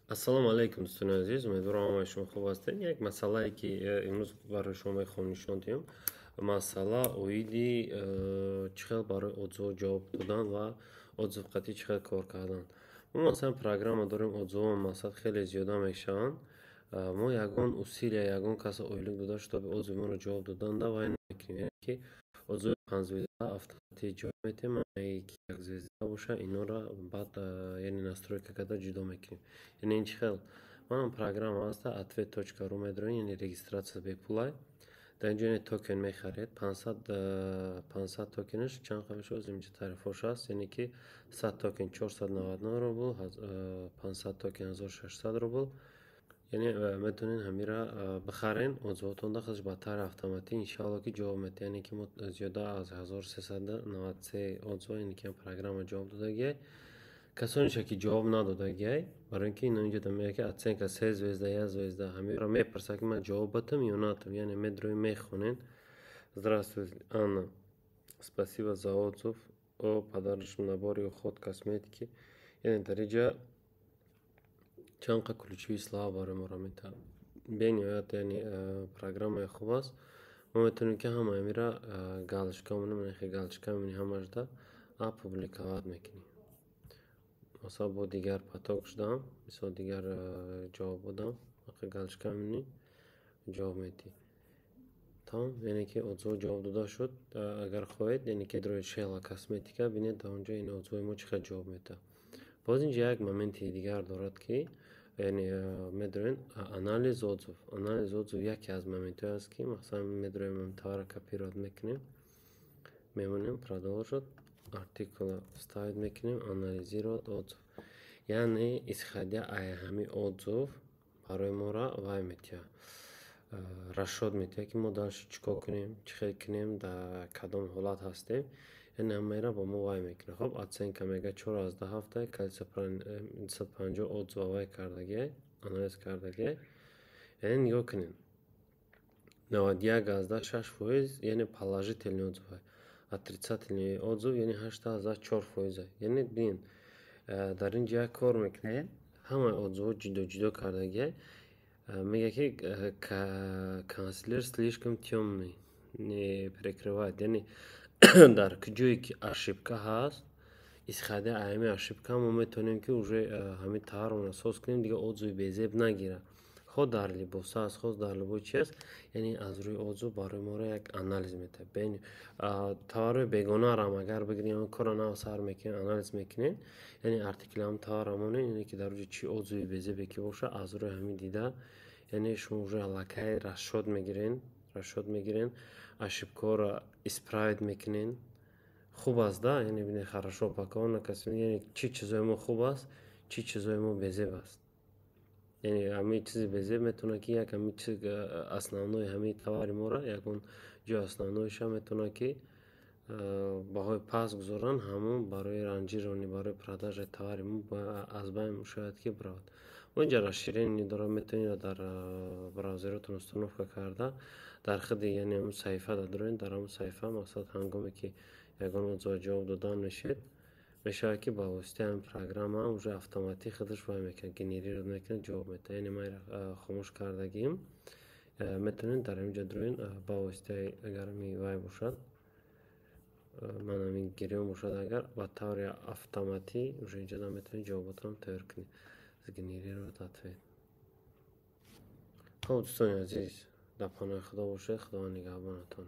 Ассалому алайкум, дӯстони азиз, умедворам, ҳамаи шумо хуб ҳастед. Як масъалае, ки имрӯз барои шумо мехоҳам нишон диҳам, масъала оиди чӣ хел барои отзыв ҷавоб додан ва отзыв қатъӣ чӣ хел кор кардан. Мо, масалан, программа дорем, отзыв ҳо, мақсад, хеле зиёда мешаванд. Мо ягон усилия, ягон каса ойлик дода, чтобы отзыв и моро ҷавоб додан да вай намекунем, яъне ки отзыв и панҷ звезда автоматӣ ҷавоб медиҳем, ки як звезда боша, инора баъд, яъне, настройка карда ҷудо мекунем. Яъне ин чӣ хел? Манам программа ҳаста, ответ.ру медорем, яъне регистрация бепулай. Дар инҷо, яъне, токен мехаред, 500 токенаш чанд қа мешавад, инҷо тарифош ҳаст, яъне ки 100 токен 499 рубл, 500 токен 1600 рубл. Яъне метавонед ҳамира бихарен, отзыв отонда худаш ба таври автоматӣ, иншаалло, ки ҷавоб медиҳад. Яъне ки мо зиёда аз 1393 отзыв, яъне ки программа ҷавоб додагиай. Касонеша, ки ҷавоб надодагиай, барои ин ки ино инҷо мегӯяд, ки оценка се звезда, як звезда, ҳамиро мепурсад, ки ман ҷавоб батам ё натам. Яъне медроем, мехонен: «Здравствуйте, Анна, спасибо за отзыв о подарочном наборе уход косметики». Яъне дар инҷа чанд қа ключевые слова барои моро метавад. Бениҳоят, яъне, программаи хуб аст. Мо метавонем, ки ҳамаи амира галочка монем, галочка мемонӣ ҳамашда, опубликовать мекунӣ. Масалан, бо дигар поток шудам, мисол, дигар ҷавоб додам, галочка мемонӣ, ҷавоб медиҳӣ. Тамом, яъне ки отзыв ҷавоб дода шуд. Агар хоҳед, яъне ки дрои Шела Косметика бинед, дар онҷо ин отзыв ои мо чӣ қадр ҷавоб медиҳад. Боз инҷа як моменти дигар дорад, ки, яъне, медроен анализ отзыв. Анализ отзыв яке аз моментҳое аст, ки, масалан, медроем, товара копировать мекунем, мемонем, продолжить, артикул а вставить мекунем, анализировать отзыв. Яъне, исходя аз ҳамин отзыв, барои моро вай метиҳад, расчёт метиҳад, ки мо дальше чӣ кор кунем, чӣ хел кунем, дар кадом ҳолат ҳастем. Яъне ҳамаеро ба мо вай мекунад. Хоб, оценка мега 4,7, количество 250 отзыв а вай кардагиай, анализ кардагиай. Яъне нигоҳ кунед, 91,6%, яъне, положительный отзыв, отрицательный отзыв, яъне, 8,4%. Яъне бинед, дар ин ҷо як кор мекунед, ҳамаи отзыв ҳо ҷудо ҷудо кардагиай. Мегӯяд, ки консилер слишком тёмный, не перекрывает. Яъне дар ҷое ки ошибка ҳаст, исходя аз ҳамин ошибка, мо метавонем, ки уже ҳамин товарро соз кунем, дигар отзыв и безеб нагирад. Хоҳ дар либос аст, хоҳ дар любой чи аст, яъне аз рӯи отзыв барои моро як анализ метиҳад. Товарҳои бегонаро агар бигирем, корро нав сар мекунем, анализ мекунем, яъне артикли ҳам товарро монем, яъне ки дар оҷо чӣ отзыв и безебе ки бошад, аз рӯи ҳамин дида, яъне шумо уже аллакай расчёт мегирен, ошибка ҳоро исправить мекунен. Хуб аст да? Яъне бинед, хорошо упакована, яъне чӣ чизои мо хуб аст, чӣ чизои мо безеб аст. Яъне ҳамин чизи безеб метавонад, ки як ҳамин чиз основной ҳамин товари моро, ягон ҷои основной ша метавонад, ки баҳои паст гузоранд, ҳамон барои ранжирование, барои продажа и товари мо аз байн шояд ки биравад. Мо инҷа расширение дорад, метавонед дар браузер отон установка карда, дар худи, яъне, ҳамун саҳифа доред, дар ҳамун саҳифа, мақсад, ҳангоме ки ягон отзыв ҷавоб додан мешед, мешавад, ки ба воситаи ҳамин программа уже автоматик худаш вай мекунад, генерировать мекунад, ҷавоб медиҳад. Яъне ман хомӯш кардагием, метавонед дар ҳамин ҷо дроен, ба воситаи агар ҳамин вай бошад, ман ҳамин гирён бошад, агар ба таври автоматӣ уже инҷода метавонед ҷавоботро тайёр кунед, сгенерировать ответ. Хоб, дӯстони азиз, дар паноҳи Худо бошед, Худованд нигаҳбонатон.